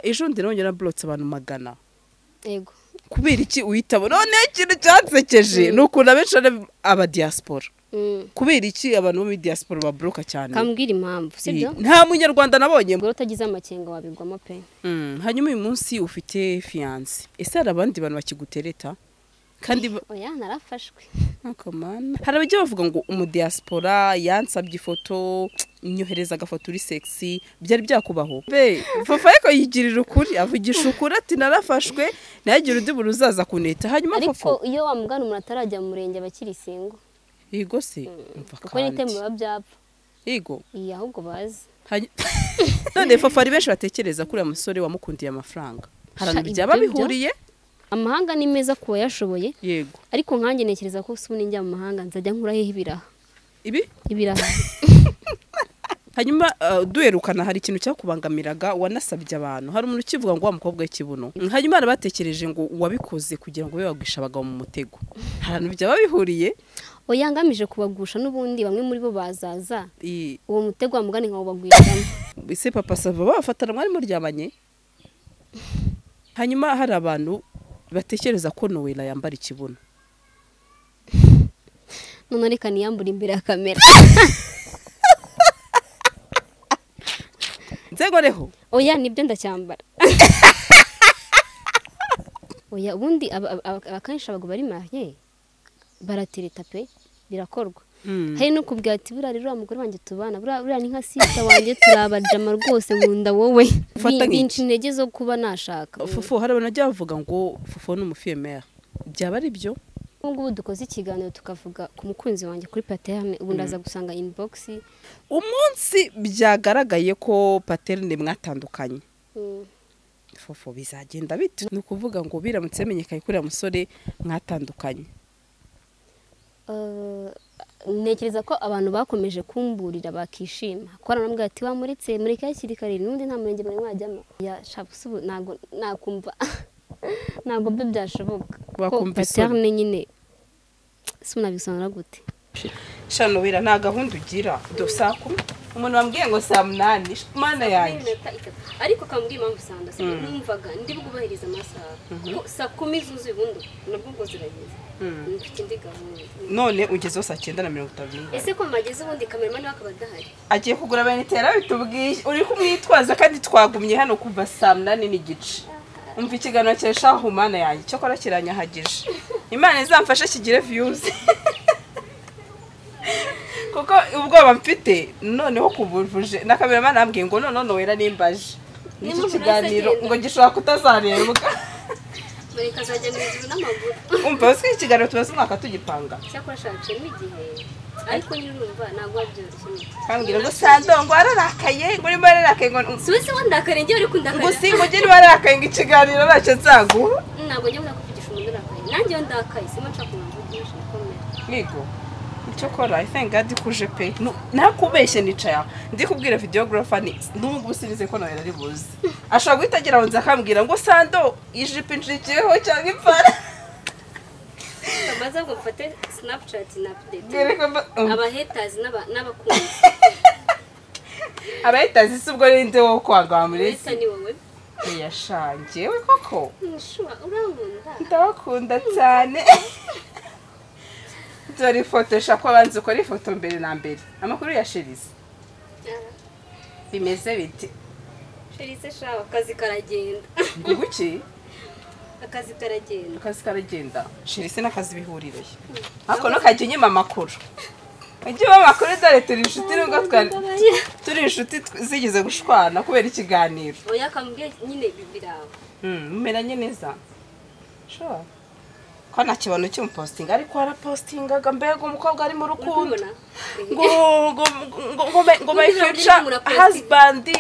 Ejo ndi nongera blotse abantu magana. Yego. Kubera iki uhitabo? None ikintu cyansekeje nuko nabenshi aba diaspora. Kubera iki abantu bo muri diaspora babloka cyane? Kambwira impamvu, sibyo? Nta munyarwanda nabonye. Ngo utagize amakenga wabigwamo pe. Hanyuma uyu munsi ufite fiancé. Ese hari abandi bantu bakigutereta? Kandi oya narafashwe. Akamana. Hari abajya bavuga ngo umu diaspora yansabye ifoto, nyohereza agafoto uri sexy, byari byakubaho. Be, Fafa yako yigirira ukuri, avugisha ukuri ati narafashwe, nagira undi muntu uzaza kuneta. Hanyuma Fafa, ariko iyo wamugana umuntu atarajya mu murenge abakiri single. Yego se, umva kandi. Kuko nitemu babyapfa. Yego. Iya ahubwo bazi. None Fafa ari benshi batekereza kuri musore wamukundiye amafaranga. Hari byaba bihuriye? Amahanga ni meza kuba yashoboye. Yego. Ariko nkanjye ntekereza ko ubu ninjya mu mahanga nzajya nkura hehe ibiraha. Ibi? Ibiraha. Hanyuma duherukana hari ikintu cyakubangamiraga wanasabye abantu. Hari umuntu ukivuga ngo wa mukobwa w'ikibuno. Hanyuma arabatekereje ngo wabikoze kugira ngo bagwisha abagabo mu mutego. Hari byaba bihuriye? Oya ngamije kubagusha n'ubundi bamwe muri bo bazaza. Uwo mutego wa mugani nkawo bagwiramo. Ese Papa Sava bafatana mwari muryamanye? Hanyuma hari abantu batekereza ko Noella yambara ikibuno. None reka niyambura imbere ya kamera. Nzegoreho. Oya nibyo ndacyambara. Oya ubundi abakanshi abagabo bari mariye baratereta pe birakorwa. Hari no kubwira ati buriya rero mugore wanjye tubana buriya ni nka sister wanjye turabajama rwose nkunda wowe. Binshi intege zo kuba nashaka. Fufu hari abantu bajya bavuga ngo Fufu ni umufiyemere. Byaba ari byo? Ubwo dukoze ikiganiro tukavuga ku mukunzi wanjye kuri Paterne ubu ndaza gusanga inbox. Umunsi byagaragaye ko Paterne mwatandukanye. Fufu bizagenda bite? Ni ukuvuga ngo biramutse bimenyekaye kuri musore mwatandukanye. Ntekereza ko abantu bakomeje kumburira bakishima ko aranambwira ati wamuritse mureke hakiri kare n'undi nta murenge muri mwajyamo ya shabusu ntago nakumva ntago byo byashoboka ko Paterne nyine sinabisobanura gute. Shano wira nta gahunda ugira do saa 10 umuntu wambwiye ngo saa 8 mana yanjye ariko kambwiye impamvu sanda numvaga ndi bwubahiriza amasaha ko saa 10 zuzuye ubundi nabwo ngo zirageze. Mfite indi gahunda. None ugezeho saa 9:50. Ese ko mageze ubundi cameraman akaba adahari? Agiye kugura abayinite bitubwiye uri kumwitwaza kandi twagumye hano kuva saa 8:15. Umva ikiganiro cyeshaho mana yanjye cyokora kiranyahagije. Imana izamfashe kigire views. Kuko ubwoba mfite noneho kubuvuje na cameraman ambwiye ngo none Noella nimbaje. Iki kiganiro ngo gishobora kutazarebwa. Mureka azajya mu ijuru n'amaguru. Umva uzi ikiganiro tubaze umwaka tugipanga. Cyakora shacemo igihe. Ariko nyine urumva ntabwo byoroshye. Kambwira ngo Sando ngo ararakaye ngo urimo ararakaye ngo Suwese ngo ndakare ngiye uri kundakara. Ngo singo ngiye ararakaye ngo ikiganiro nacyo nzaguha. Ntabwo ngiye kuvugisha umuntu urakaye. Nanjye ndakaye sima nshaka kumvugisha komera. Yego. Cyokora I thank God kuje pe. Nakubeshye nicaya. Ndi kubwira videographer ni n'ubu sinize ko Noella ari buze. Ashobora guhita agira ngo nzakambwira ngo Sando ijipo inshikiyeho cyangwa ipara. Kamaza ngo mfate Snapchat na update. Aba haters n'abakunzi. Aba haters si ubwo rinde wo kwanga wa muresi. Ni wowe. Yashangiye we koko. Nshua urankunda. Ndabakunda cyane. Dore ifoto shaka abanze ukora ifoto mbere na mbere. Amakuru ya Cherise. Bimeze biti. Cherise shawa akazi karagenda. Nguki? Akazi karagenda. Akazi karagenda. Cherise n'akazi bihurire. Hako no kajye nyima amakuru. Ujye amakuru dore turi inshuti nubwo twari turi inshuti zigeze gushwana kubera ikiganiro. Oya kambwiye nyine bibiraho. Mumeranye neza. Sure. Ko nta kibano cy'umupostinga ariko arapostingaga mbega umukobwa ari mu rukundo ngo ngo ngo my future husband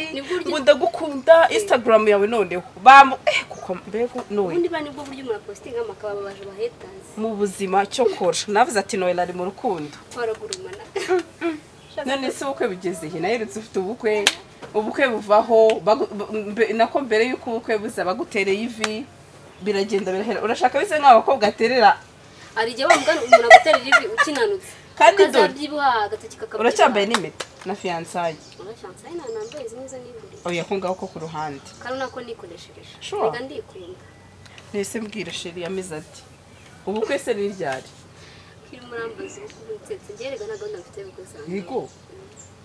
ngo ndagukunda Instagram yawe noneho bamu kuko mbega nowe ubundi bani bwo buryo murapostinga amakaba baje ba haters mu buzima cyokora navuze ati Noella ari mu rukundo twaragurumana. None se ubukwe bugeze he? Naherutse ufite ubukwe ubukwe buvaho nako mbere yuko ubukwe buza bagutereye ivi biragenda birahera. Urashaka bise nk'abakobwa aterera ari je wamugana umuntu aguterera ivi ukinanutse kandi ukazabyibuha agatoki kakabyibuha. Uracyambaye n'impeta? Na fiançailles. Oya fiançailles na nambaye izi nizo niguriye. Oya ko ngaho ko ku ruhande. Kandi nako nikoreshereje. Sure. Reka ndikunda. Nese mbwira chérie yameze ati. Ubukwe se ni ryari? Kiri murambaza ubukwe ngerega nta gahunda mfite y'ubukwe zanjye. Yego.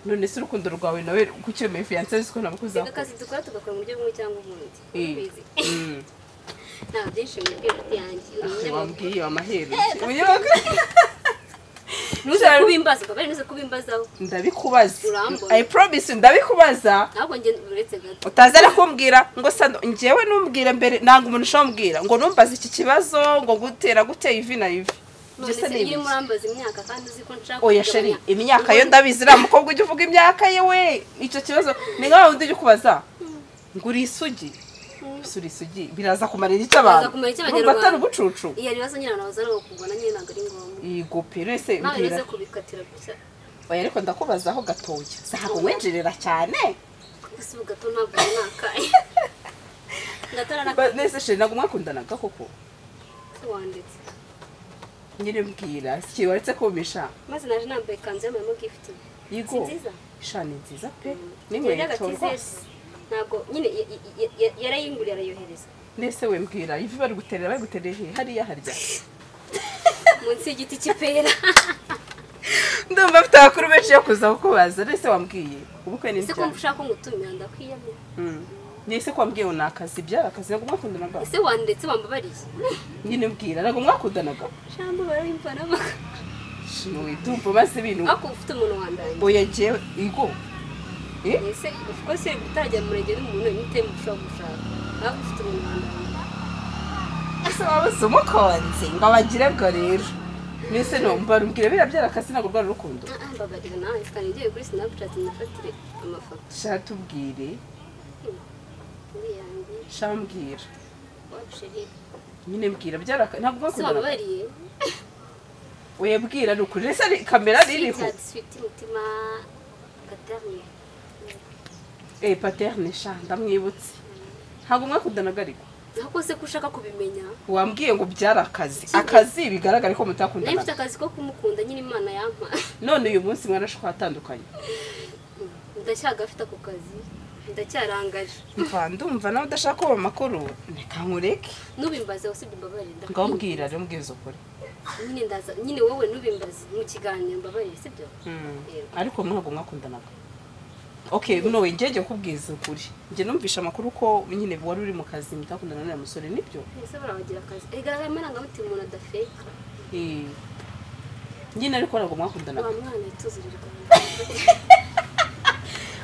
None se urukundo rwawe nawe kucyemeye fiançailles ko nabukuza. Reka akazi dukora tugakora mu buryo bumwe cyangwa ubundi. Ubizi. Nta byinshi mu bwenge yanjye. Wambwiye amahero. Umunyamakuru. Nuze kubimbaza baba nuze kubimbazaho. Ndabikubaza. I promise ndabikubaza. Ntabwo nge uretse gato. Utaza kumbwira ngo sando njewe numbwira mbere nanga umuntu ushobora ngo numbaze iki kibazo ngo gutera guteye ivi na ivi. Byose ni iri murambaza imyaka kandi uzi ko nshaka. Oya chérie imyaka yo ndabizi ra mukobwa ujye uvuga imyaka yewe. Icyo kibazo ni nkaho undi ujye kubaza. Ngo uri isugi. Uri isugi biraza kumarira icyo abantu. Urumva atari ubucucu. Iya bibazo nyine abantu baza kugona nyine ntabwo ari ngombwa. Yego pe ese mbwira. Nawe kubikatira gusa. Oya ariko ndakubazaho gatoya. Sahako wenjerera cyane. Gusa ubu gato ntabwo nakaye. Ndatora na. Nese chérie ntabwo mwakundanaga koko. Wanditse. Nyine mbwira si waretse kumisha. Maze naje nambaye ikanzu y'amama gift. Yego. Nziza. Shani nziza pe. N'inkweto rwose. Ntabwo nyine yarayinguriye arayohereza. Nese we mbwira ivi bari guterera bari guterera hariya harya. Munsi y'igiti cy'ipera. Ndumva afite abakuru benshi yo kuza kukubaza. Nese wambwiye ubukwe ni ryari? Ese ko ushaka ko ngutumira ndakwiyamira. Nese ko wambwiye ngo nakazi byara akazi ntabwo mwakundanaga. Ese wandetse wambabariye? Nyine mbwira ntabwo mwakundanaga. Shambo barabimva n'amaka. Shimwe ndumva maze ibintu. Ako ufite umuntu wandangiye. Oya jewe igo. Ese of course utajya murenge n'umuntu nite mushobora gushaka. Ntabwo ufite umuntu wandangiye. Ese waba umukonzi ngo abagire bwo rero. Nese no mbarumbwira bira byara akazi ntabwo rwari urukundo. Mbabarira nawe kandi ngiye kuri Snapchat nifatire amafoto. Shatubwire. Shambwira. Nyine mbwira byara ntabwo mwakundanaga. Wababariye? Oya bwira nukuri ese kamera ririho. Sweet mutima paterne. Paterne sha ndamwibutse. Ntabwo mwakundanaga ariko. Ntabwo se ko ushaka kubimenya. Wambwiye ngo byara akazi. Akazi bigaragara ko mutakundanaga. Nari mfite akazi ko kumukunda nyine Imana yampa. None uyu munsi mwarashwatandukanye. Ndacyagafite ako kazi. Ndacyarangaje. Mva ndumva nawe udashaka kuba amakuru reka nkureke. Nubimbaze usibye mbabarira. Ngambwira rero mbwiza ukuri. Nyine ndaza nyine wowe nubimbaze mu kiganiro mbabarira sibyo? Ariko ntabwo mwakundanaga. Okay, no ngeje kubwiza ukuri. Nge numvisha amakuru ko nyine wari uri mu kazi mutakundana n'uriya musore nibyo? Ese barabagira akazi. Ega amarangamutima umuntu adafeka. Nyine ariko ntabwo mwakundanaga. Wa mwana ituzirirwa.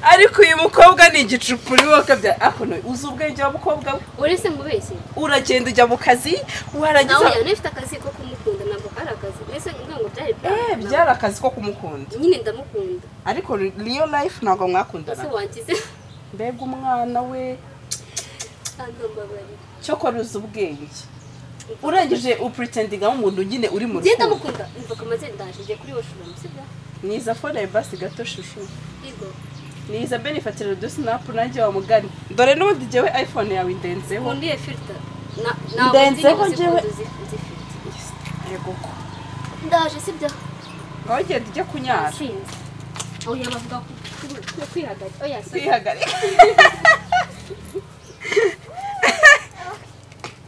Ariko uyu mukobwa ni igicupuri wakabya akono uzi ubwenge wa mukobwa we. Urese mubeshye. Uragenda ujya mu kazi warangiza. Nawe yanafite akazi ko kumukunda ntabwo kari akazi. Ese ngo byari byari akazi ko kumukunda. Nyine ndamukunda. Ariko real life ntabwo mwakundana. Ese wangize. Mbega umwana we. Andambabari. Cyokora uzi ubwenge. Urangije upretendinga umuntu nyine uri mu rukundo. Ngenda mukunda. Umva kamaze ndaje ngiye kuri washroom sibyo? Niza phone basi gato shushu. Yego. Niza benifatira do snap nanjye wa mugani. Dore n'ubundi jewe iPhone yawe indenzeho. Nkundiye filter. Na ndenzeho jewe. Yego ko. Ndaje sibyo? Ngaho genda ujye kunyara. Sinzi. Oya bavuga ko kwihagarika. Oya kwihagarika.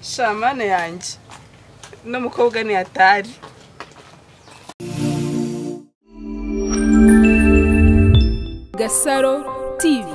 Shamane yanjye. No mukobwa ni atari. Gasaro TV.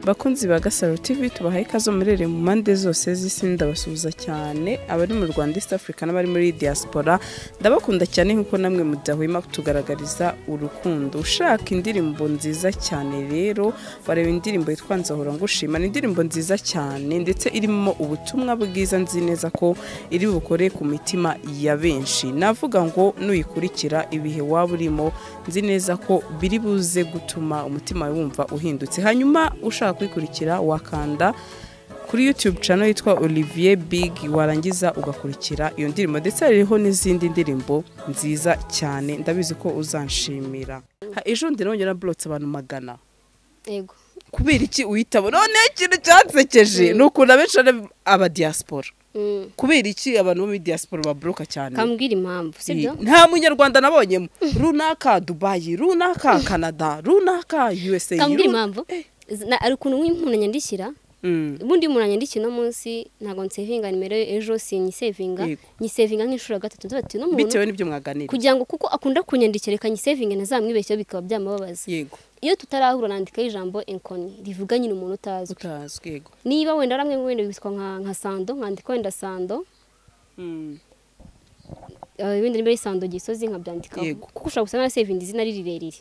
Bakunzi ba Gasaro TV tubahaye ikaze murere mu mpande zose z'isi, ndabasuhuza cyane abari mu Rwanda, East Africa n'abari muri diaspora. Ndabakunda cyane nkuko namwe mudahwema kutugaragariza urukundo. Ushaka indirimbo nziza cyane rero bareba indirimbo yitwa Nzahora Ngushima. Ni indirimbo nziza cyane ndetse irimo ubutumwa bwiza, nzi neza ko iri bukore ku mitima ya benshi. Navuga ngo nuyikurikira ibihe waba urimo, nzi neza ko biri buze gutuma umutima wumva uhindutse. Hanyuma ushaka kwikurikira wakanda Kuri YouTube channel yitwa Olivier Big, warangiza ugakurikira iyo ndirimbo, ndetse hariho n'izindi ndirimbo nziza cyane, ndabizi ko uzanshimira. Ejo ndi nongera blotse abantu 100. Yego. Kubera iki uhitabo? None ikintu cyansekeje ni ukuntu abenshi ari aba diaspora. Kubera iki abantu bo muri diaspora babloka cyane? Kambwira impamvu, sibyo? Nta munyarwanda nabonyemo. Runaka Dubai, runaka Canada, runaka USA. Kambwira impamvu. Ari ukuntu nk'umuntu nyandikira. Ubundi umuntu anyandikira no munsi ntago nsevinga nimero ejo sinyisevinga, nyisevinga nk'inshuro ya gatatu nzati no muntu bitewe n'ibyo mwaganira. Kugira ngo kuko akunda kunyandikira reka nyisevinge ntazamwibeshye bikaba byamubabaza. Yego. Iyo tutarahura nandika ijambo enkoni rivuga nyine umuntu utazwi. Utazwi, yego. Niba wenda aramwe wenda biswa nka Sando, nkandika wenda Sando. Wenda niba Sando Gisozi nkabyandika. Kuko ushobora gusanga na sevinga izina riri rirerire.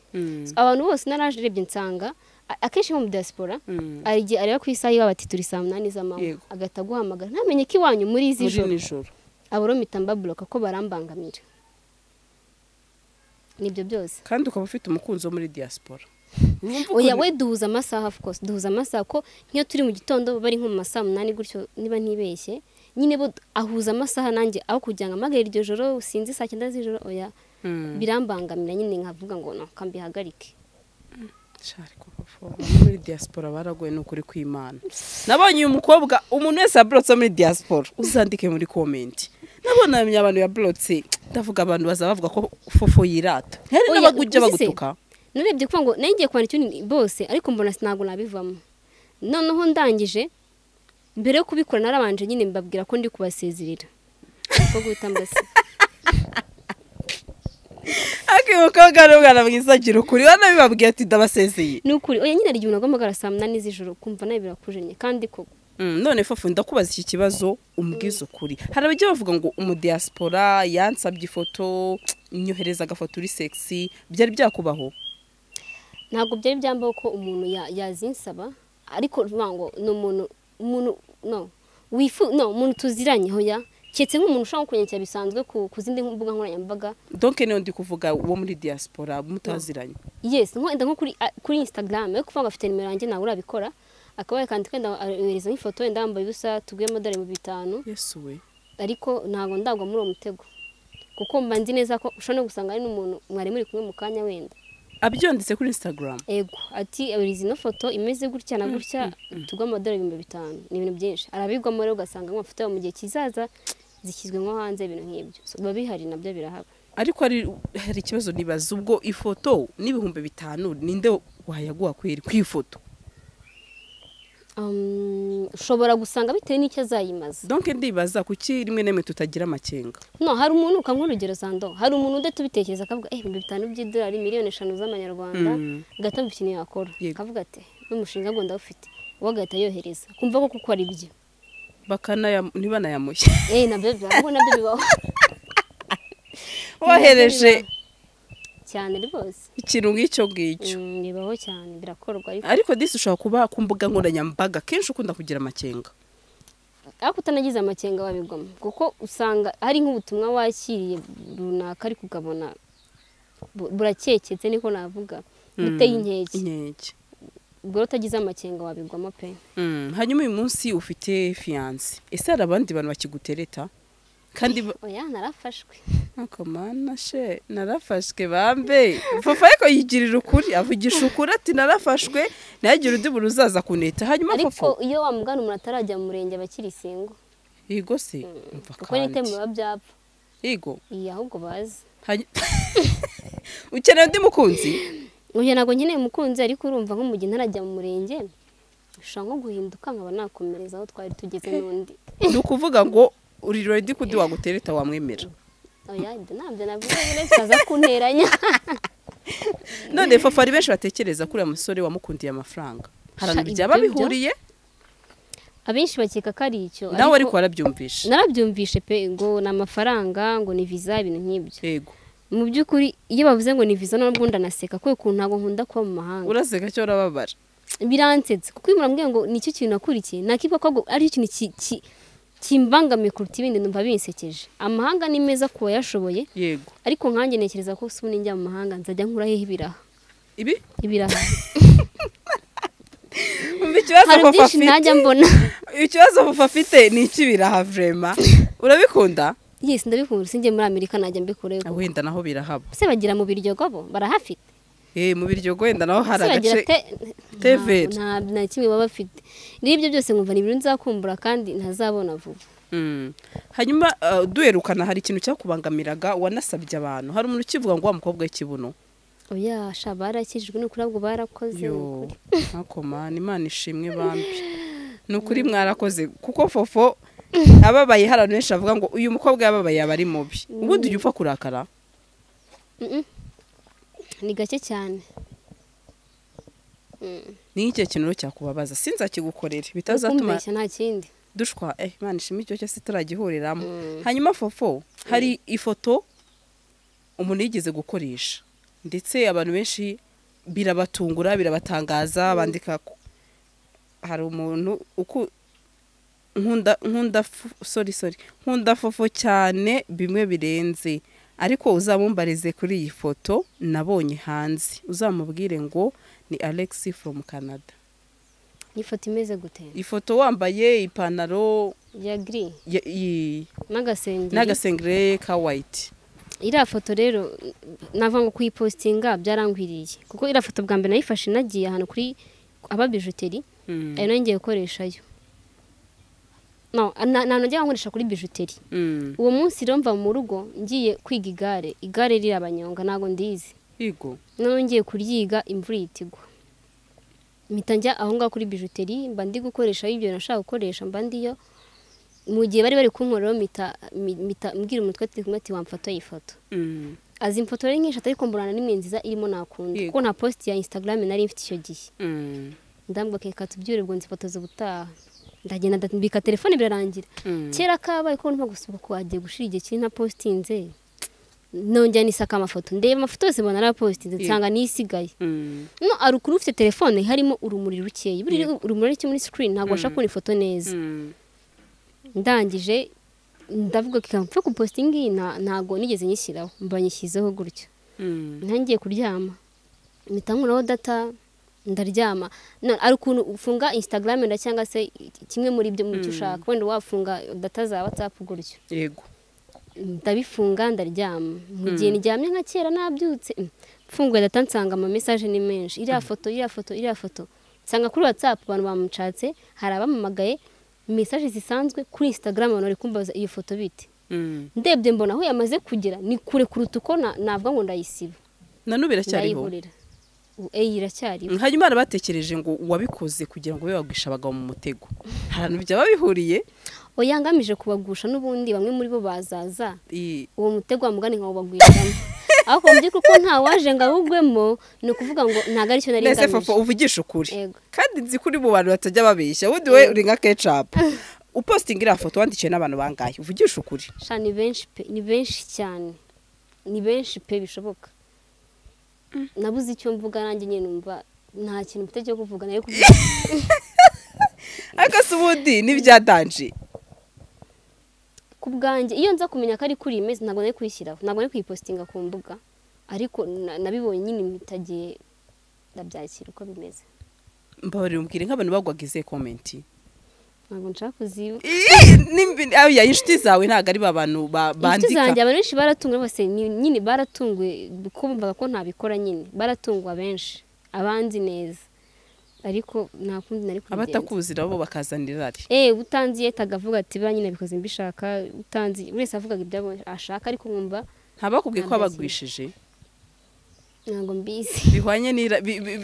Abantu bose naraje nsanga akenshi mu diaspora ari areba ku isaha iba bati turi saa 8 z'amanywa, agahita guhamagara ntamenye ko iwanyu muri izi joro. Aboro mitamba bloka ko barambangamira. Nibyo byose. Kandi ukaba ufite umukunzi wo muri diaspora. Oya we duhuza amasaha, of course duhuza amasaha, ko nkiyo turi mu gitondo bari nko mu masaha 8 gutyo niba ntibeshye nyine bo ahuza amasaha nanjye aho kugira ngo amagare iryo joro sinzi saa 9 z'ijoro, oya birambangamira nyine nkavuga ngo no kambihagarike. Muri diaspora baragoye n'ukuri kw'Imana. Nabonye uyu mukobwa, umuntu wese yablotse muri diaspora uzandike muri comment. Nabonye abantu yablotse, ndavuga abantu baza bavuga ko Fofo yirata. Hari n'abagujya bagutuka. Narebye kuvuga ngo nagiye kwandika ikintu bose ariko mbona sinago nabivamo. Noneho ndangije mbere yo kubikora narabanje nyine mbabwira ko ndi kubasezerera. Ko guhita mbase. Ake mukobwa n'umwana mwiza gira ukuri, wanabibabwiye ati ndabasezeye. Nukuri oya nyine ari umuntu saa 8 z'ijoro kumva nawe birakujenye kandi koko. None Fofo ndakubaza iki kibazo umbwiza ukuri. Hari abajya bavuga ngo umu diaspora yansabye ifoto, nyohereza agafoto uri sexy, byari byakubaho? Ntabwo byari byambaho ko umuntu yazinsaba, ariko vuga ngo ni umuntu no wifu no umuntu tuziranye hoya. Cyetse nk'umuntu ushaka kunyandikira bisanzwe ku zindi mbuga nkoranyambaga. Donc niyo ndi kuvuga uwo muri diaspora mutaziranye. Yes, nko nko kuri Instagram yo kuvuga afite nimero yanjye nawe urabikora, akaba yakandika wenda yohereza nk'ifoto wenda yambaye ubusa tuguye amadolari 5,000. Yesu we. Ariko ntago ndagwa muri uwo mutego. Kuko mba nzi neza ko ushobora no gusanga ari n'umuntu mwari muri kumwe mu kanya wenda. Abyanditse kuri Instagram. Ego, ati yohereza ino foto imeze gutya na gutya tugwa amadolari 5,000. Ni ibintu byinshi. Arabigwamo rero ugasanga nk'amafoto mu gihe kizaza zikizwe nko hanze ibintu nk'ibyo. So biba bihari nabyo birahaba. Ariko hari ikibazo nibaza, ubwo ifoto n'5,000 ninde wayaguha kweri kwifoto? Ushobora gusanga bitewe n'icyo azayimaza. Donc ndibaza kuki rimwe nemwe tutagira amakenga. No hari umuntu ukank'urugero Sando, hari umuntu ude tubitekereza akavuga $5,000 by'idolari 5,000,000 z'amanyarwanda gatamva ikintu yakora. Akavuga ati n'umushinga ngo ndawufite, wagahita yohereza. Kumva ko kuko ari byo. Bakana ntibanayamushye. Nabyo byabo nabyo bibaho. Wohereje cyane rwose. Ikintu ngicyo ngicyo. Bibaho cyane birakorwa ariko disi ushobora kuba ku mbuga nkoranyambaga kenshi ukunda kugira amakenga. Ariko utanagize amakenga wabigwamo kuko usanga hari nk'ubutumwa wakiriye runaka ariko ukabona burakeketse niko navuga biteye inkeke. Ubwo utagize amakenga wabigwamo pe. Hanyuma uyu munsi ufite fiancé. Ese hari abandi bantu bakigutereta? Kandi oya narafashwe. Akomana she narafashwe bambe. Fofo ariko yigirira ukuri, avugisha ukuri ati narafashwe, nagira undi muntu uzaza kuneta. Hanyuma Fofo ariko iyo wamugana umuntu atarajya mu murenge bakiri singo. Yego se umva kandi. Kuko nitemo babyapfa. Yego. Iya ahubwo bazi. Ukeneye undi mukunzi? Oya nago nkeneye umukunzi ariko urumva nko mu gihe ntarajya mu murenge ushaka nko guhinduka nkaba nakomereza aho twari tugeze n'undi. Ni ukuvuga ngo uri ready kudi wagutereta wamwemera. Oya ibyo ntabyo navuga nyine kaza kunteranya. None Fofo ari benshi batekereza kuri uyu musore wamukundiye amafaranga. Hari byaba bihuriye? Abenshi bakeka ko ari icyo. Nawe ariko warabyumvishe? Narabyumvishe pe, ngo ni amafaranga ngo ni visa ibintu nk'ibyo. Yego. Mu by'ukuri iyo bavuze ngo ni visa nubwo ndanaseka kuko ukuntu ntabwo nkunda kuba mu mahanga. Uraseka cyo urababara? Biransetsa kuko iyo murambwiye ngo nicyo kintu nakurikiye nakibuka ko ari ikintu kimbangamiye kuruta ibindi numva binsekeje. Amahanga ni meza kuba yashoboye. Yego. Ariko nkanjye ntekereza ko ubu ninjya mu mahanga nzajya nkura hehe ibiraha. Ibi? Ibiraha. Umva ikibazo Hari Fofo byinshi afite. ntajya mbona. Ikibazo Fofo afite ni ik'ibiraha vraiment. Urabikunda? Yes, ndabikunda. Sinjye muri Amerika najya mbikurayo. Wenda naho birahaba. Se bagira mu Biryogo bo barahafite. Mu Biryogo wenda naho hari agace teveri. Nta kimwe baba bafite. N'ibyo byose nkumva ni ibintu nzakumbura kandi ntazabona vuba. Hanyuma duherukana hari ikintu cyakubangamiraga wanasabye abantu. Hari umuntu ukivuga ngo wa mukobwa w'ikibuno. Oya, sha barakijijwe n'ukuri ahubwo barakoze. Yo, ntako man, Imana ishimwe bambi. Ni ukuri mwarakoze kuko Fofo ababaye hari abantu benshi bavuga ngo uyu mukobwa yababaye aba ari mubi. Ubundi ujya upfa kurakara? Ni gake cyane. Ni iki kintu cyakubabaza? Sinzakigukorera bitazatuma kumbeshya nta kindi. Dushwa Imana ishimwe icyo cyose turagihuriramo. Hanyuma Fofo, hari ifoto umuntu yigeze gukoresha ndetse abantu benshi birabatungura, birabatangaza, bandika hari umuntu uku nkunda sorry sorry nkunda Fofo cyane bimwe birenze, ariko uzamumbarize kuri iyi foto nabonye hanze, uzamubwire ngo ni Alex from Canada. Ifoto imeze gute? Ifoto wambaye ipantaro ya gris n'agasengeri, n'agasengeri ka white. Iriya foto rero nava ngo kuyipostinga byarangwiriye, kuko iriya foto bwa mbere nayifashe nagiye ahantu kuri aba bijouterie, ayo nayo ngiye gukoreshayo. No, nta nkoresha kuri bijouterie. Uwo munsi rero mva mu rugo ngiye kwiga igare, igare rirabanyonga ntago ndizi. Yego. Noneho ngiye kuryiga imvura itigwa. Mpita njya aho ngaho kuri bijouterie, mba ndi gukoresha ibyo nashaka gukoresha, mba ndiyo. Mu gihe bari kunkoreraho mpita mbwira umutwe ati kumwe ati wamfata iyi foto. Azi imfoto rero nyinshi ariko mbonana n'imwe nziza irimo nakunda, kuko nta post ya Instagram nari mfite icyo gihe. Ndambwa keka tubyure ubwo nzifotoza ubutaha. Ndagenda ndambika telefone birarangira. Kera kabaye ko nta gusuba ko agiye gushira igihe kiri nta postinze. Nongera nisaka amafoto, ndeba amafoto yose mbona narapostinze nsanga nisigaye. No arukuru ufite telefone harimo urumuri rukeye. Buri urumuri ruke muri screen ntabwo washaka kubona ifoto neza. Ndangije ndavuga ko mpfe kupostinga ntago nigeze nyishyiraho, mba nyishyizeho gutyo. Ntangiye kuryama mpita nkuraho data ndaryama. Ari ukuntu ufunga Instagram nda cyangwa se kimwe muri ibyo mu cyo ushaka, wenda wafunga data za WhatsApp gutyo. Yego. Ndabifunga ndaryama. Mu gihe ndyamye nka kera nabyutse mfunguye data nsanga ama message ni menshi, iriya foto iriya foto iriya foto. Nsanga kuri WhatsApp abantu bamucatse, hari abamamagaye message zisanzwe, kuri Instagram abantu bari kumbaza iyo foto bite. Ndebye mbona aho yamaze kugera ni kure kuruta uko navuga ngo ndayisiba. Nanu biracyariho. Iracyariho. Hanyuma arabatekereje ngo wabikoze kugira ngo bagwisha abagabo mu mutego. Hari byaba bihuriye? Oya, ngamije kubagusha n'ubundi bamwe muri bo bazaza. Uwo mutego wa mugani nkawo bagwiramo. Aho mbyiko kuko nta waje ngawugwemo ni ukuvuga ngo ntago ari cyo nari ngamije. Nese Fofo uvugisha ukuri. Kandi nzi kuri mu bantu batajya babeshya. Ubundi we uri nka ketchup. Upostinga iriya foto wandikiye n'abantu bangaye. Uvugisha ukuri. Sha ni benshi pe, ni benshi cyane. Ni benshi pe bishoboka. Nabuze icyo mvuga nanjye nyine numva nta kintu mfite cyo kuvuga nayo kuvuga. Ariko ubundi ni byadanje. Ku bwanjye iyo nza kumenya ko ari kuri imeze ntabwo nari kuyishyiraho, ntabwo nari kuyipostinga ku mbuga, ariko nabibonye nyine mitagiye ndabyakira uko bimeze. Mbabarira umbwire nk'abantu bagwaga ize comment. Ntabwo nshaka kuziba. Aya inshuti zawe ntabwo ari babantu bandika. Inshuti zanjye abantu benshi baratunguwe bose nyine baratunguwe kuko bumvaga ko ntabikora nyine, baratungwa benshi abanzi neza. Ariko nta kundi nari kubigenza. Abatakuzi nabo bakazanira ari. Utanzi yetagavuga ati ba nyine bikoze mbishaka, utanzi wese avugaga ibyo ashaka ariko nkumva ntabakubwiye ko abagwishije. Ntabwo mbizi.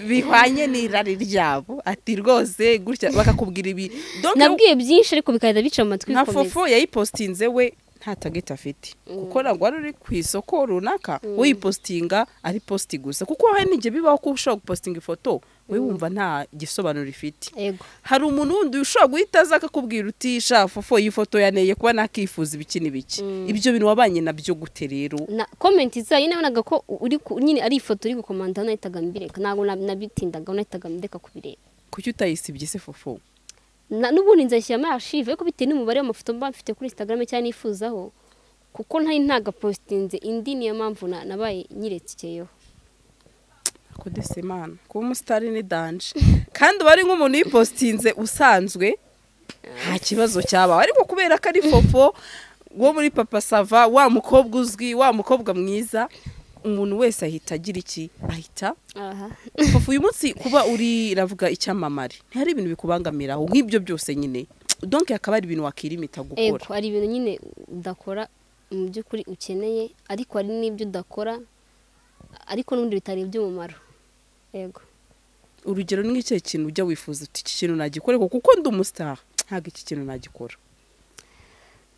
Bihwanye n'irari ryabo ati rwose gutya bakakubwira ibi. Nabwiye byinshi ariko bikahita bica mu matwi bikomeza. Nka Fofo yayipostinze we nta target afite. Kuko ntabwo wari uri ku isoko runaka uyipostinga ari post gusa, kuko hari n'igihe bibaho ko ushobora gupostinga ifoto we wumva nta gisobanuro ifite. Hari umuntu wundi ushobora guhita aza akakubwira uti sha Fofo iyi foto yaneye kuba nakifuza ibiki n'ibiki. Ibyo bintu wabanye nabyo gute rero? Na comment zayo nabonaga ko uri nyine ari ifoto uri gukomanda nahitaga mbireka, ntabwo nabitindaga nahitaga ndeka kubireba. Kuki utayisibye se Fofo? N'ubundi nzashyira ama archive ariko bitewe n'umubare w'amafoto mba mfite kuri Instagram cyane nifuzaho, kuko ntari ntagapostinze indi, niyo mpamvu nabaye nyirekeyeho. Kodese Imana kuba umusitari ni danje, kandi uba ari nk'umuntu uyipostinze usanzwe Nta kibazo cyabaho, ariko kubera ko ari Fofo wo muri Papa Sava, wa mukobwa uzwi, wa mukobwa mwiza, umuntu wese ahita agira iki, ahita aha. Fofo, uyu munsi kuba uri ravuga icyamamare, ntihari ibintu bikubangamiraho nk'ibyo byose nyine, donc hakaba hari ibintu wakirimita gukora? Ego, hari ibintu nyine udakora mu by'ukuri ukeneye, ariko hari n'ibyo udakora ariko n'ubundi bitari iby'umumaro. Yego. Urugero ni nk'ikihe kintu ujya wifuza uti iki kintu nagikora kuko ndi umustar, ntabwo iki kintu nagikora?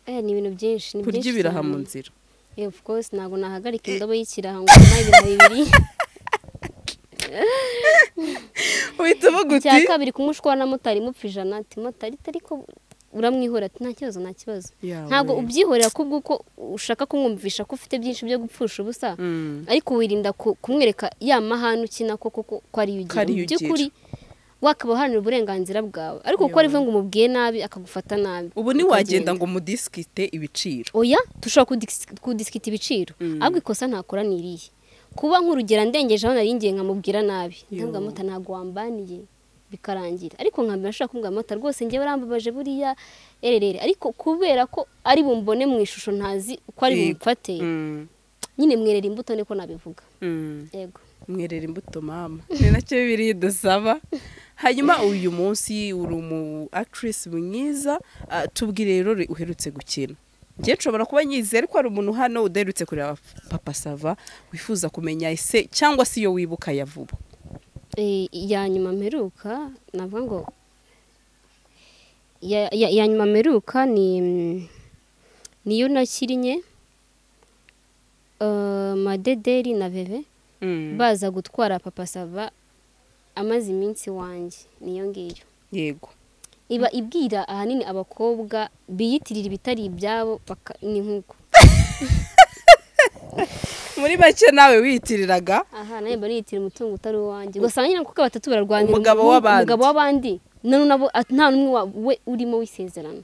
Ni ibintu byinshi, ni kurya byinshi ibiraha mu cyane. nzira. Of course, ntabwo nahagarika indobo y'ikiraha ngo nyuma ibiraha bibiri. Uhita uvuga uti Icya kabiri, kumushwa na motari mupfa 100, ati motari, ariko uramwihora, ati nta kibazo, nta kibazo. Yawe. Ntabwo ubyihorera kubw'uko ushaka kumwumvisha ko ufite byinshi byo gupfusha ubusa, ariko wirinda kumwereka ya mahane ukina koko ko ariyo Ko ugira. ariyo Mu ugira. by'ukuri wakaba uharanira uburenganzira bwawe, ariko kuko arivuga ngo umubwiye nabi akagufata nabi, Ubu ntiwagenda ukagenda. ngo mudisikite ibiciro? Oya, dushobora kudisikita ibiciro, ahubwo ikosa ntakora ni irihe? Kuba nk'urugero ndengeje aho nari ngiye nkamubwira nabi, ntabwo mota, ntabwo wambaniye, bikarangira. Ariko nkambere ashobora kumbwira, mota rwose njyewe urambabaje buriya ererere, ariko kubera ko ari bumbone mu ishusho ntazi uko ari bumfate, nyine mwerera imbuto, niko nabivuga. Yego. Mwerera imbuto mama, ni nacyo bibiri dusaba. Hanyuma uyu munsi uri umu actress mwiza, tubwire rero uherutse gukina. Njye nshobora kuba nyizeye, ariko hari umuntu hano udaherutse kureba Papa Sava wifuza kumenya ese cyangwa se iyo wibuka ya vuba. Iya nyuma mperuka, navuga ngo ya nyuma mperuka ni niyo nakinnye Madederi na Veve baza gutwara Papa Sava amaze iminsi wanjye, niyo ngiyo. Iba ibwira ahanini abakobwa biyitirira ibitari ibyabo, ni nk'uko. Muri make nawe wiyitiriraga. Aha nawe mba niyitira umutungo utari uwanjye, ugasanga nyine kuko batatu bararwanira Umugabo w'abandi. Umugabo w'abandi, none nabo nta n'umwe we urimo w'isezerano.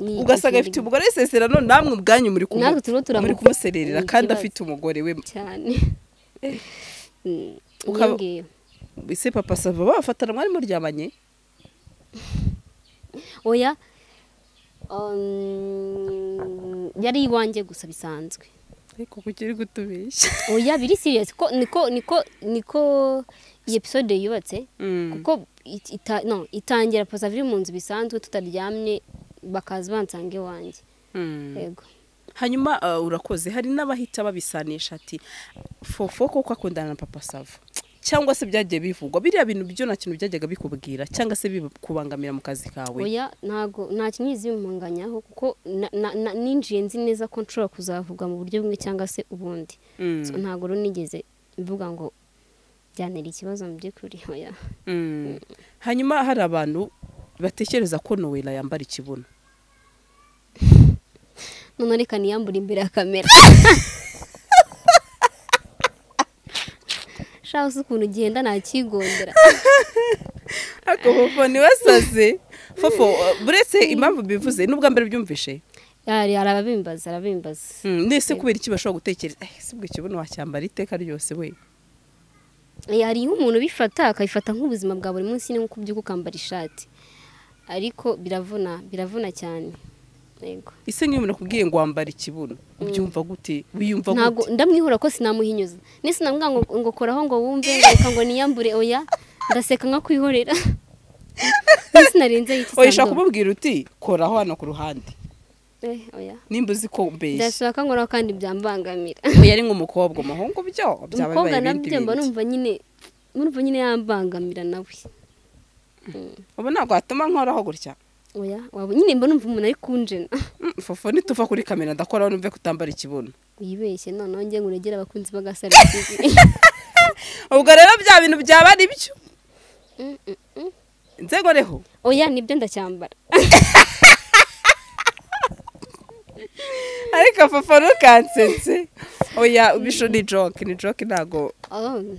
Ni Ugasanga icyo afite umugore w'isezerano, namwe ubwanyu muri Natwe turimo muri kumusererera Ni kandi ikibazo. afite umugore we. Cyane. Niyo ngiyo. Ese Papa Sava bafatana mwari muryamanye? Oya, yari iwanjye gusa bisanzwe. Ariko kuki uri kutubeshya? Oya, biri serious ko niko iyi episode yubatse, kuko no itangira Papa Sava iri mu nzu bisanzwe tutaryamye, bakaza bansanga iwanjye. Yego. Hanyuma urakoze. Hari n'abahita babisanisha ati Fofo koko akundana na Papa Sava, cyangwa se byagiye bivugwa biriya bintu byo nta kintu byajyaga bikubwira cyangwa se bikubangamira mu kazi kawe? Oya, ntago nta kinyizi bimunganyaho, kuko ninjiye nzi neza ko nshobora kuzavuga mu buryo bumwe cyangwa se ubundi. So, ntago rero nigeze mvuga ngo byantera ikibazo mu by'ukuri, oya. Hanyuma hari abantu batekereza ko Noella yambara ikibuno. None reka niyambure imbere ya kamera. Shaho uzi ukuntu ugenda nakigondera. Ariko Fofo ntiwasaze. Fofo, buretse impamvu bivuze n'ubwa mbere byumvishe. Yari arabimbaza, arabimbaza. Nese kubera iki bashobora gutekereza si ubwo ikibuno wacyambara iteka ryose we? Hari nk'umuntu ubifata akabifata nk'ubuzima bwa buri munsi, ni nko kubyuka ukambara ishati, ariko biravuna, biravuna cyane. Yego. Ese nk'iyo umuntu akubwiye ngo wambara ikibuno, ubyumva gute? Wiyumva Ntabwo gute? ndamwihura ko sinamuhinyuza. Nese namubwira ngo koraho ngo wumve, ngo reka ngo niyambure, oya, ndaseka nkakwihorera. Nese narenze iki Oya, ushaka sando? kumubwira uti koraho hano ku ruhande. Oya. Nimba uzi ko mbeshya. Ndashaka ngo kandi byambangamira. Oya, ari nk'umukobwa, umuhungu byo byaba Umukobwa bibaye ibindi nabyo mba bindi. numva nyine yambangamira nawe. Ubu ntabwo watuma nkoraho gutya. Oya, waba nyine mba numva umuntu ari kunjena. Fofo, nituva kuri kamera ndakoraho numve kutambara ikibuno. Wibeshye noneho njye ngo uregere abakunzi b'Agasaro TV. Ubwo rero bya bintu byaba ari byo. Nzego reho. Oya, nibyo ndacyambara. Ariko Fofo ntukansetse. Oya, bisho ni joke, ni joke, ntago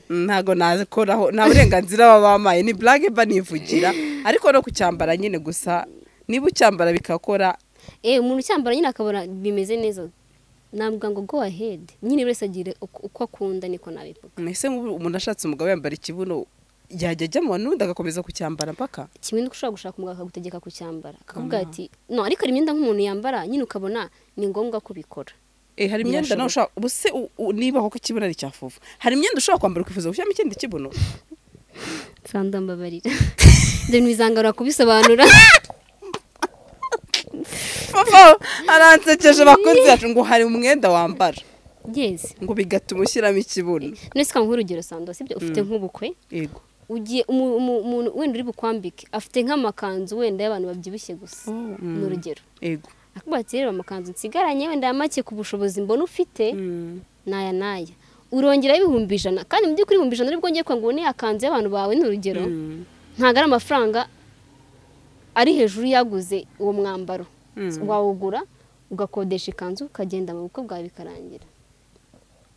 ntago nakoraho, nta burenganzira baba bamaye, ni blague mba nivugira, ariko no kucyambara nyine gusa niba ucyambara bikakora. Umuntu ucyambara nyine akabona bimeze neza, navuga ngo go ahead, nyine buri wese agira uko akunda, niko nabivuga. Ese nk'ubu umuntu ashatse umugabo yambara ikibuno Yajya ajya mu bantu agakomeza kucyambara mpaka kimwe nuko ushobora gushaka umugabo akagutegeka kucyambara akavuga ati no, ariko hari imyenda nk'umuntu yambara nyine ukabona ni ngombwa kubikora. Hari imyenda nawe ushobora ubuse niba koko ikibuno ari icya Fufu, hari imyenda ushobora kwambara ukifuza gushyiramo ikindi kibuno. Sanda mbabarira ibyo ntibizangarura kubisobanura. Fufu aransekeje bakunzi yacu ngo hari umwenda wambara yes ngo bigatuma ushyiramo ikibuno. Nese ka nk'urugero Sando, sibyo ufite nk'ubukwe yego ugiye umuntu wenda uri bukwambike afite nk'amakanzu wenda y'abantu babyibushye gusa ni urugero yego akubwira ati rero amakanzu nsigaranye wenda make ku bushobozi mbona ufite naya naya urongeraho 100,000 kandi mu by'ukuri 100,000 aribwo ngiye ngo ubone akanzu y'abantu bawe ni urugero ntabwo ari amafaranga ari hejuru yaguze uwo mwambaro wawugura ugakodesha ikanzu ukagenda mu bukwe bwawe bikarangira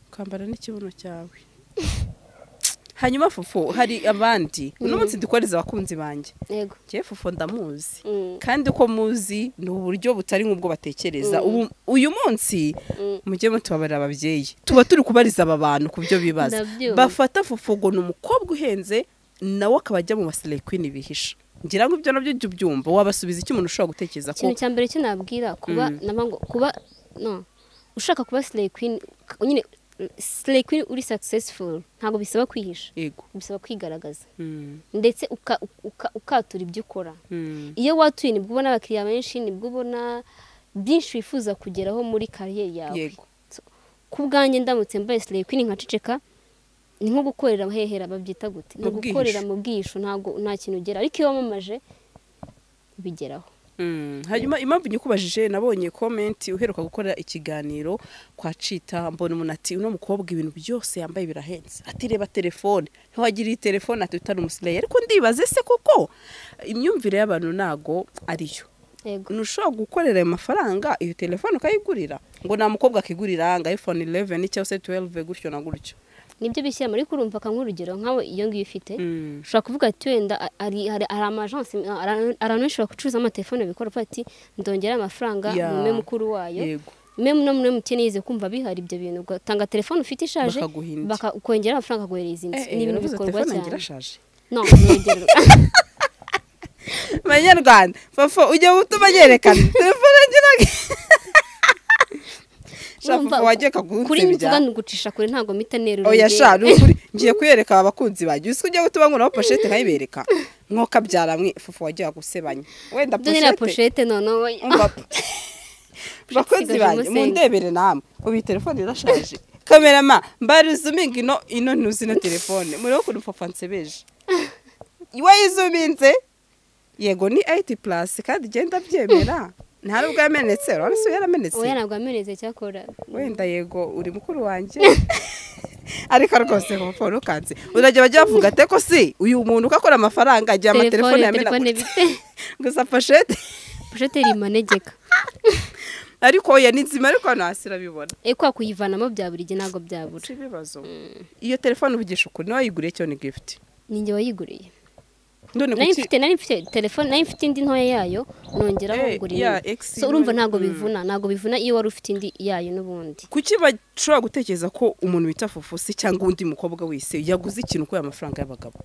ukambara n'ikibuno cyawe. Hanyuma Fufu hari abandi uno munsi dukoreza abakunzi banjye yego njye Fufu ndamuzi kandi uko muzi ni uburyo butari nk'ubwo batekereza. Uyu munsi mujye mutubabarira ababyeyi tuba turi kubariza aba bantu ku byo bibaza bafata Fufu ngo ni umukobwa uhenze nawe akaba ajya mu baslay queen bihisha. Ngira ngo ibyo nabyo byumva wabasubiza icyo umuntu ushobora gutekereza ko ikintu cya mbere cyo nabwira kuba nabango kuba no ushaka kuba slay queen nyine slay queen uri successful ntabwo bisaba kwihisha yego bisaba kwigaragaza ndetse ukatura ibyo ukora. Iyo watuye nibwo ubona abakiriya benshi nibwo ubona byinshi wifuza kugeraho muri career yawe. Yego ku bwanjye ndamutse mbaye slay queen nkaceceka ni nko gukorera hehera babyita gute ni gukorera mu bwisho ntabwo nta kintu ugera ariko iyo wamamaje bigeraho. Hanyuma impamvu nyikubajije nabonye comment uheruka gukora ikiganiro kwa Chita mbona umuntu ati uno mukobwa ibintu byose yambaye birahenze ati reba telefone ntiwagira iyi telefone ati utari umuslay. Ariko ndibaze se koko imyumvire y'abantu nago ariyo yego ntushobora gukorera ayo mafaranga iyo telefone ukayigurira ngo nta mukobwa akigurira ngo iPhone 11 cyangwa se 12 gutyo na gutyo nibyo bishyira muri kurumva kank'urugero nkawe iyo ngiyo ufite ushobora kuvuga ati wenda ari amagence abantu benshi bacuruza amatelefone bikora ati ndongera amafaranga mume mukuru wayo meme no mune mukene yize kumva bihari ibyo bintu ugatanga telefone ufite ishaje bakongera amafaranga akaguhereza indi. Ni ibintu bikorwa cyane no nongera Banyarwanda Fafo ujye gutuma nyerekana telefone ngira Shafu wagiye kagutsebya kuri mvuga ngucisha kure ntago mita nerura. Oya sha nukuri ngiye kuyereka abakunzi banjye uzi kujya gutuma nkuraho pochette nkayibereka nkoka byaramwe Fufu wagiye gusebanya wenda pochette pochette no no bakunzi banjye mundebere namwe ubu telefone irashaje kamerama mbari zooming ino ntuzi na telefone muri ukuntu Fufu ansebeje iwe yizuminze yego ni 80 plus kandi genda byemera nta nubwo yamenetse urabona se yaramenetse. Oya ntabwo yamenetse cyakora wenda yego uri mukuru wanjye ariko rwose Fufu rukanze urajya bajya bavuga ate ko si uyu muntu ukakora amafaranga ajya amatelefone yamenetse gusa pochette iri manegeka ariko oya ni nzima ariko hano hasi urabibona kwa kuyivanamo bya buri gihe ntabwo byabura si ibibazo. Iyo telefone uvugisha ukuri nawe wayiguriye cyo ni gift ninjye wayiguriye nari mfite telefone nari mfite indi ntoya yayo nongeraho ngurira so urumva ntago bivuna ntago bivuna iyo wari ufite indi yayo n'ubundi. Kuki bashobora gutekereza ko umuntu wita Fufu se cyangwa undi mukobwa wese yaguze ikintu ko amafaranga y'abagabo?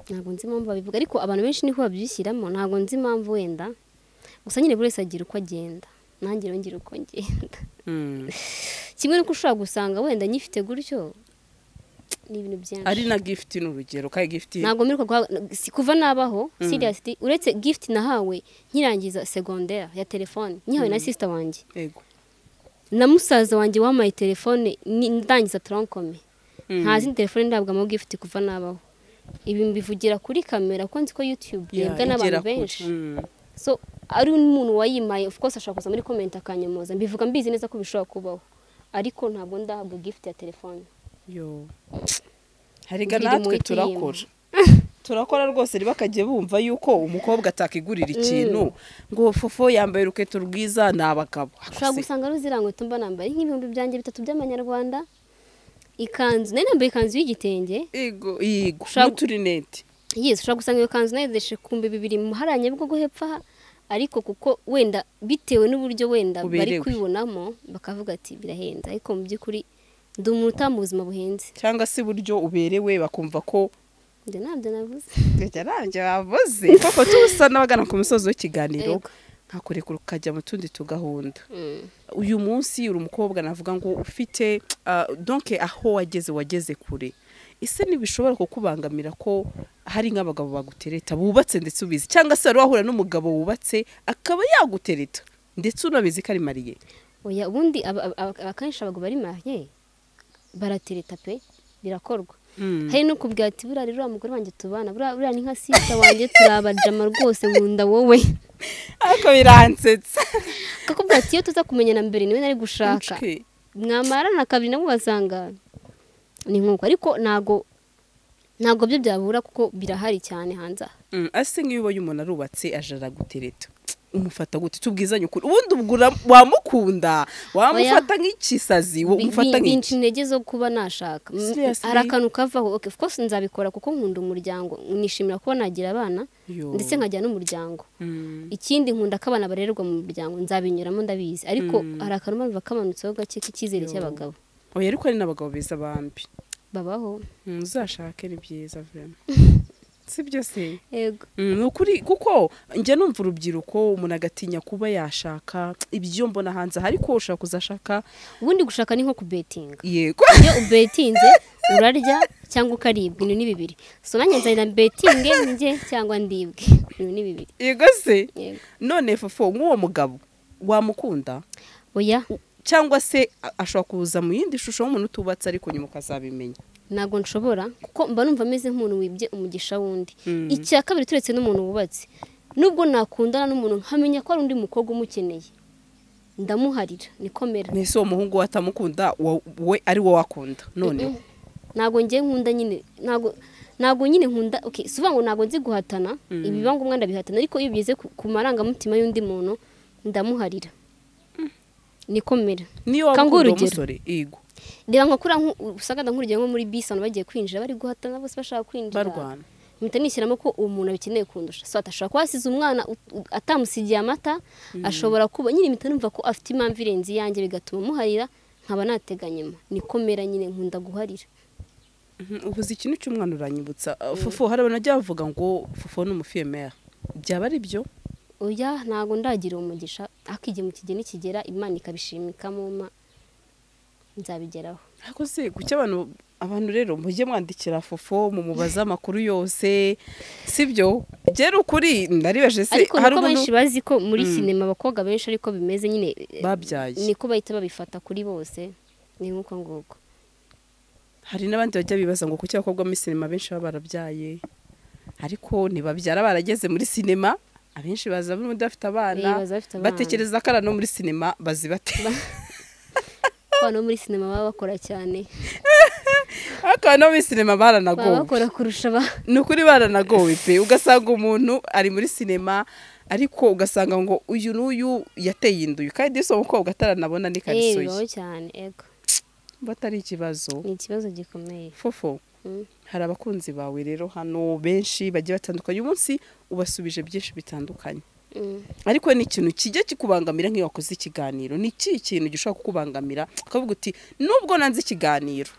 Ntago nzi impamvu babivuga ariko abantu benshi niho babyishyiramo ntago nzi impamvu wenda gusa nyine buri wese agira uko agenda nanjye rero ngira uko ngenda. Kimwe nuko ushobora gusanga wenda nyifite gutyo ni ibintu byinshi ari na gift ni urugero kai gift ntago mperuka kuva nabaho seriously uretse gift nahawe nkirangiza secondaire ya telefone nyihawe na sister wanjye yego na musaza wanjye wamaye telefone ndangiza troncome nta zindi telefone ndabwamo gift kuva nabaho. Ibi mbivugira kuri kamera ko nzi ko YouTube yebwa n'abantu benshi so ari umuntu wayimaye of course ashaka kuza muri comment akanyomoza mbivuga mbizi neza ko bishobora kubaho ariko ntabwo ndahabwa gift ya telefone. Yo hariga natwe turakora rwose ribakagiye bumva yuko umukobwa atakigurira ikintu ngo Fofo yambaye uruketo rwiza nabagabo ushobora gusanga ruzirangwe tumba nambaye nk'ibihumbi byanjye 3 by'amanyarwanda ikanzu nari nambaye ikanzu y'igitenge yego yego n'uturinete yes ushobora gusanga iyo kanzu nayideshe ku 2000 mu haranye bwo guhepfa ariko kuko wenda bitewe n'uburyo wenda bari kwibonamo bakavuga ati birahenze ariko mu by'ukuri ndi umuntu mu buzima buhenze cyangwa se buryo uberewe bakumva ko Njye ntabyo navuze. Njye ntabyo bavuze. Koko tusa n'abagana ku musozi w'ikiganiro, nkakurekura ukajya mu tundi tugahunda. Uyu munsi uri umukobwa navuga ngo ufite donc aho wageze kure. Ese ntibishobora kukubangamira ko hari nk'abagabo bagutereta bubatse ndetse ubizi, cyangwa se wari wahura n'umugabo wubatse akaba yagutereta ndetse unabizi ko ari mariye? Oya, ubundi akenshi abagabo bari mariye baratereta pe, birakorwa. Hari no kubwira ati buriya rero mugore wanjye tubana, buriya ni nka sita wanjye turabajama rwose nkunda wowe. Ariko biransetsa. Kakubwira ati iyo tuza kumenyana mbere niwe nari gushaka. Mwamarana kabiri nabwo ugasanga ni nkuko, ariko ntago byo byabura kuko birahari cyane hanze. Ase nk'iyo ubonye umuntu arubatse aje aragutereta, umufata gute? Tubwizanye ukuri. Ubundi ubwo wamukunda, wamufata nk'ikisazi, umufata nk'iki? Intege zo kuba nashaka. Hari akantu kavaho. Okay, of course nzabikora kuko nkunda umuryango, nishimira kuba nagira abana ndetse nkajya n'umuryango. Ikindi nkunda ko abana barererwa mu muryango, nzabinyuramo ndabizi, ariko hari akantu mpamvu kamanutseho gake k'icyizere cy'abagabo. Oya, ariko ari n'abagabo beza bambi babaho. Uzashake ni byiza vraiment. Sibyo se? Yego. Nukuri kuko njye numva urubyiruko umuntu agatinya kuba yashaka ibyo mbona hanze, ariko ushaka kuzashaka. Ubundi gushaka ni nko kubetinga. Yego. Iyo ubetinze urarya cyangwa ukaribwa, ibintu ni bibiri. So nanjye nzahita betinge njye cyangwa ndibwe, ibintu ni bibiri. Yego se? Yego. None Fofo, nk'uwo mugabo wamukunda? Oya. Cyangwa se ashobora kuza mu yindi shusho y'umuntu utubatse ariko nyuma ukazabimenya? Ntabwo nshobora, kuko mba numva ameze nk'umuntu wibye umugisha wundi. Icya kabiri, turetse n'umuntu wubatse, nubwo nakundana n'umuntu nkamenya ko ari undi mukobwa umukeneye, ndamuharira nikomera. Nese uwo muhungu atamukunda we ari wo wakunda noneho? Ntabwo ngiye nkunda nyine, ntabwo nyine nkunda. Okay, si ngo ntabwo nzi guhatana, ibiba ngombwa ndabihatana, ariko iyo bigeze ku marangamutima y'undi muntu ndamuharira nikomera. Niyo wakunda umusore? Yego. Reba nka kuri usanga nkurugero nko muri bisi abantu bagiye kwinjira bari guhatana bose bashaka kwinjira barwana, mpita nishyiramo ko umuntu abikeneye kundusha. So atashobora kuba asize umwana atamusigiye amata, ashobora kuba nyine mpita numva ko afite impamvu irenze iyanjye, bigatuma muharira nkaba nateganyema. Nikomera nyine, nkunda guharira. Ubuze ikintu cy'umwana uranyibutsa. Fofo, hari abantu bajya bavuga ngo Fofo ni umufiyemere, byaba ari byo? Oya, ntabwo ndagira umugisha, ariko igihe mu kigeni kigera Imana ikabishimika muma nzabigeraho. Ariko se kuki abantu rero mujye mwandikira Fofo mumubaza amakuru yose, sibyo? Gera ukuri ndaribaje se. Ariko hari benshi bazi ko muri sinema abakobwa benshi ariko bimeze nyine babyaye, niko bahita babifata kuri bose, ni nkuko nguko. Hari n'abandi bajya bibaza ngo kuki abakobwa muri sinema benshi baba barabyaye, ariko ntibabyara barageze muri sinema. Abenshi baza n'undi afite abana, batekereza ko no muri sinema bazibate. Abana muri sinema baba bakora cyane. Ariko no muri sinema baranagowe. Bakora kurusha ba. Ni ukuri baranagowe pe, ugasanga umuntu ari muri sinema ariko ugasanga ngo uyu n'uyu yateye induyu, kandi so umukobwa ataranabona ni kariso ye. Cyane, ego. Batari ikibazo. Ni ikibazo gikomeye. Fofo. Hari abakunzi bawe rero hano benshi bagiye batandukanye, uyu munsi ubasubije byinshi bitandukanye. Ariko ni ikintu kijya kikubangamira nk'iyo wakoze ikiganiro, ni iki kintu gishobora kukubangamira ukavuga uti nubwo nanze ikiganiro,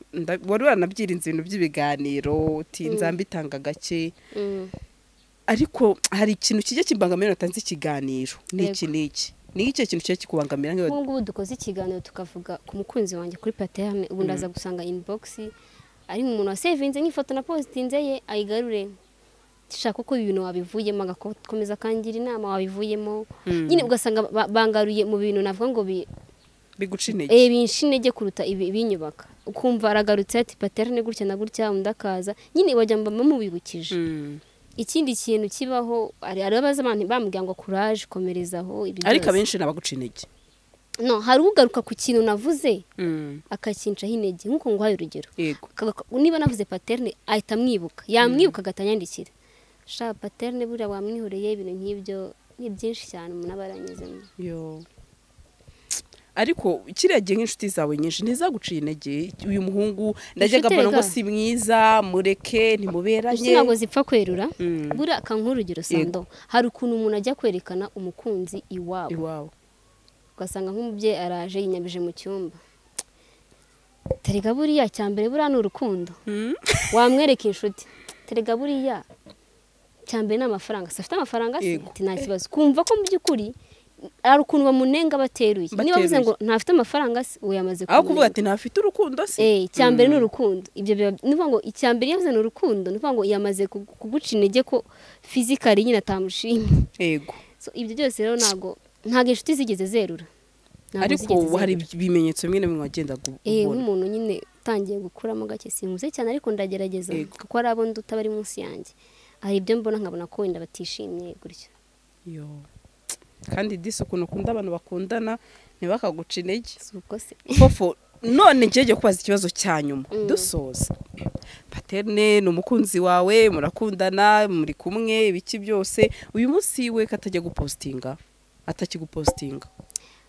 wari waranabyirinze ibintu by'ibiganiro, uti nzambitanga gake, ariko hari ikintu kijya kimbangamira natanze ikiganiro, niki niki ni iki kintu kijya kikubangamira nk'iyo ngubu dukoze ikiganiro tukavuga ku mukunzi wanjye kuri Paterne, ubu ndaza gusanga inbox ari umuntu wasevinze nk'ifoto na postinze ye ayigarure, shaka uko ibintu wabivuyemo, agakomeza kangira inama wabivuyemo nyine, ugasanga bangaruye mu bintu navuga ngo biguca intege, binshi intege kuruta ibinyubaka. Ukumva aragarutse ati Paterne gutya na gutya, undi akaza nyine wajya mba mubibukije. Ikindi kintu kibaho ari abaza abantu bambwira ngo courage, komerezaho ibi byose, ariko abenshi nabaguca intege. No, hari ugaruka ku kintu navuze akakincaho intege, nkuko nguhaye urugero. Niba navuze Paterne ahita amwibuka, yamwibuka agatanyandikira sha Paterne buriya wamwihoreye, ibintu nk'ibyo ni byinshi cyane umuntu aba aranyuzemo. Yo. Ariko kiriya gihe nk'inshuti zawe nyinshi ntizaguciye intege, uyu muhungu ndajyaga mbona ngo si mwiza, mureke ntimuberanye. Ntabwo zipfa kwerura. Buriya kankuru urugero Sando, hari ukuntu umuntu ajya kwerekana umukunzi iwabo. Ugasanga nk'umubyeyi araje yinyabije mu cyumba, terega buriya cyambere buriya ni urukundo, wamwereka inshuti Terega buriya cyambere ni amafaranga, se afite amafaranga se ati nta kibazo. Kumva ko mu by'ukuri ari ukuntu bamunenga bateruye. Niba bavuze ngo ntafite amafaranga se uwo yamaze aho kuvuga ati ntafite urukundo se. Icyambere ni urukundo. Ibyo nivuga ngo icyambere yavuze ni urukundo, nivuga ngo yamaze kuguca intege ko physically nyine atamushimye. Yego. So ibyo byose rero ntago inshuti zigeze zerura. Ariko hari ibimenyetso bimwe na bimwe wagenda ubona. Nk'umuntu nyine utangiye gukuramo gake, sinkuze cyane ariko ndagerageza kuko ari abo nduta bari munsi yanjye. Hari ibyo mbona nkabona ko wenda batishimye gutyo. Yo. Kandi disi ukuntu ukunda abantu bakundana ntibakaguca intege. Fofo none ngiye kubaza ikibazo cya nyuma dusoza. Paterne ni umukunzi wawe, murakundana, muri kumwe, ibiki byose. Uyu munsi we katajya gupostinga, atakigupostinga.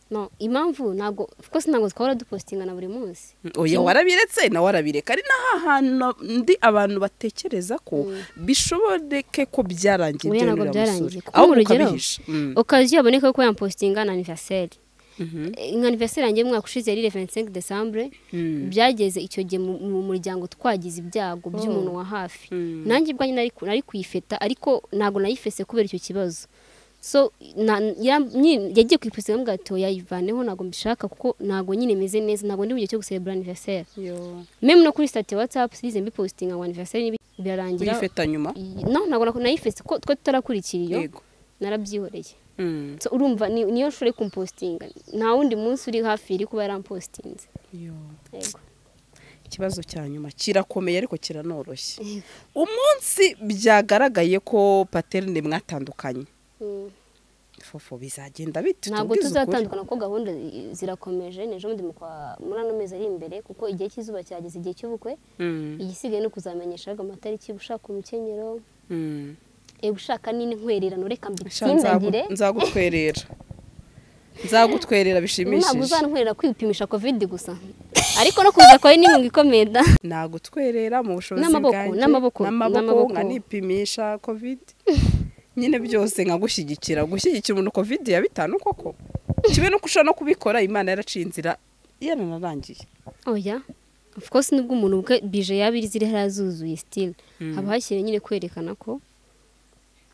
No, impamvu ntago of course ntago twahora dupostinga na buri munsi. Oya warabiretse na warabireka. Ari nahantu ndi abantu batekereza ko bishobodeke ko byarangiye ibyo ntabwo byarangiye. Aho urugero occasion yaboneka ko yampostinga na anniversaire. Nka anniversaire yanjye mwaka ushize yari le 25 Décembre. Byageze icyo gihe mu muryango twagize ibyago by'umuntu wa hafi. Nanjye ubwanjye nari kuyifeta ariko ntago nayifese kubera icyo kibazo. So yagiye kwipostinga mbwa ati yayivaneho ntago mbishaka kuko ntago nyine meze neza, ntago ndi mu gihe cyo gucelebra anniversaire. Même no kuri status WhatsApp size mbipostinga ngo anniversaire birarangira. Uyifeta nyuma? No, ntago nayifese ko twe tutarakurikira iyo. Narabyihoreye. So urumva niyo nshore kumpostinga nta wundi munsi uri hafi iri kuba yarampostinze. Yego. Ikibazo cya nyuma kirakomeye ariko kiranoroshye. Umunsi byagaragaye ko Paterne mwatandukanye, Fofo bizagenda bite? Ntabwo tuzatandukana kuko gahunda zirakomeje. Nejo ndi muri ano mezi ari imbere kuko igihe cy'izuba cyageze, igihe cy'ubukwe. Igisigaye no kuzamenyesha amatariki, ushaka umukenyero, ushaka nini nkwererano, reka mbitsindagire. Nzagutwerera. Nzagutwerera bishimishije. Ntabwo uzantwerera kwipimisha COVID gusa, ariko no kuza kwawe ni mu ikomeda. Nagutwerera mu bushobozi bwanjye n'amaboko nganipimisha COVID. Nyine byose nkagushyigikira, gushyigikira umuntu COVID ya 5 koko. Kibe no kushaka no kubikora, Imana yaraciye inzira yaranarangiye. Oya. Of course nubwo umuntu bwe bije yabiri ziri harazuzuye still haba hashyire nyine kwerekana ko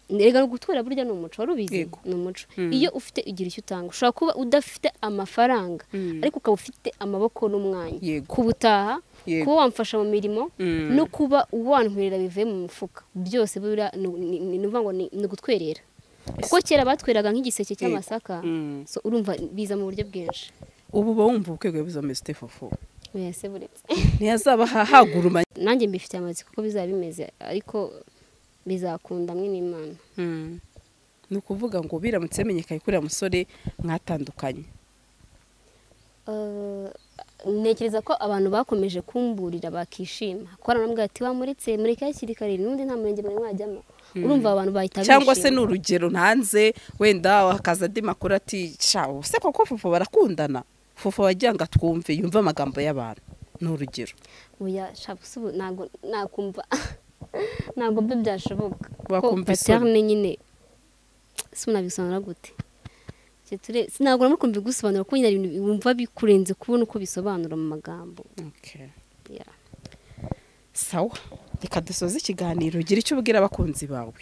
Erega gutwara burya ni umuco, wari ubizi ni umuco. Iyo ufite igira icyo utanga, ushobora kuba udafite amafaranga ariko ukaba ufite amaboko n'umwanya, kubutaha, kuba wamfasha mu mirimo no kuba wantwerera bivuye mu mufuka, byose buriya ni uvuga ngo ni gutwerera. Kuko kera batweraga nk'igiseke cy'amasaka, so urumva biza mu buryo bwinshi. Ubu bawumva ubukwe buzameze ute Fofo? Oya se buretse ntiyazaba haguruma. Nanjye mbifite amatsiko kuko bizaba bimeze, ariko bizakunda mwe n'Imana. Ni ukuvuga ngo biramutse bimenyekaye kuri musore mwatandukanye, ntekereza ko abantu bakomeje kumburira bakishima, kuko baramubwira ati wamuretse mureke hakiri kare n'undi nta murenge mwari mwajyamo. Urumva abantu bahita bishima. Cyangwa se n'urugero ntanze wenda hakaza andi makuru ati sha se koko Fofo barakundana, Fofo wagira ngo atwumve yumve amagambo y'abantu, ni urugero. Oya sha ntabwo nakumva ntabwo byo byashoboka ko Paterne nyine sinabisobanura gute, sinabwo namukumva gusobanura ko nyine ibintu wumva bikurenze kubona uko bisobanura mu magambo. Okay. Yeah. Sawa, reka dusoze ikiganiro, ugira icyo ubwira abakunzi bawe.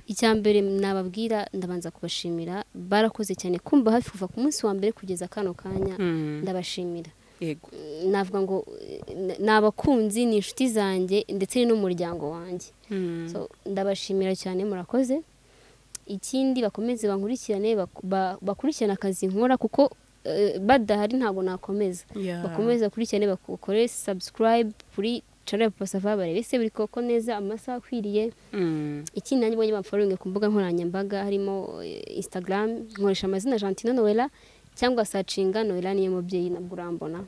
Icya mbere nababwira, ndabanza kubashimira, barakoze cyane kumba hafi kuva ku munsi wa mbere kugeza kano kanya. Ndabashimira. Yego. Navuga ngo nabakunzi ni inshuti zanjye ndetse n'umuryango wanjye. So ndabashimira cyane, murakoze. Ikindi bakomeze bankurikirane, bakurikirana akazi nkora kuko badahari ntabwo nakomeza. Bakomeze bakurikirane, bakore subscribe kuri channel Papa Sava, barebe se buri koko neza amasaha akwiriye. Ikindi nanjye mbonye bamfollowing ku mbuga nkoranyambaga harimo Instagram, nkoresha amazina Gentina Noella cyangwa sacinga Noella niyo mubyeyi nabwo urambona.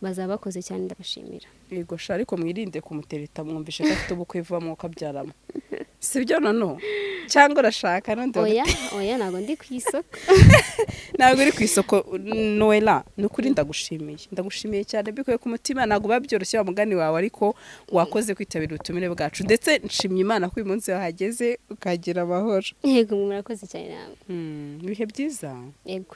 Bazaba bakoze cyane, ndabashimira. Yego sha, ariko mwirinde kumutereta, mwumvishe ko afite ubukwe vuba mwuka byaramo. Sibyo nono? Cyangwa urashaka nonde? Oya, oya ntabwo ndi ku isoko. Ntabwo uri ku isoko Noella, nukuri ndagushimiye. Ndagushimiye cyane bikuye ku mutima, ntabwo babyoroshye wa mugani wawe, ariko wakoze kwitabira ubutumire bwacu. Ndetse nshimye Imana ko uyu munsi wahageze ukagira amahoro. Yego, murakoze cyane namwe. Ibihe byiza. Yego.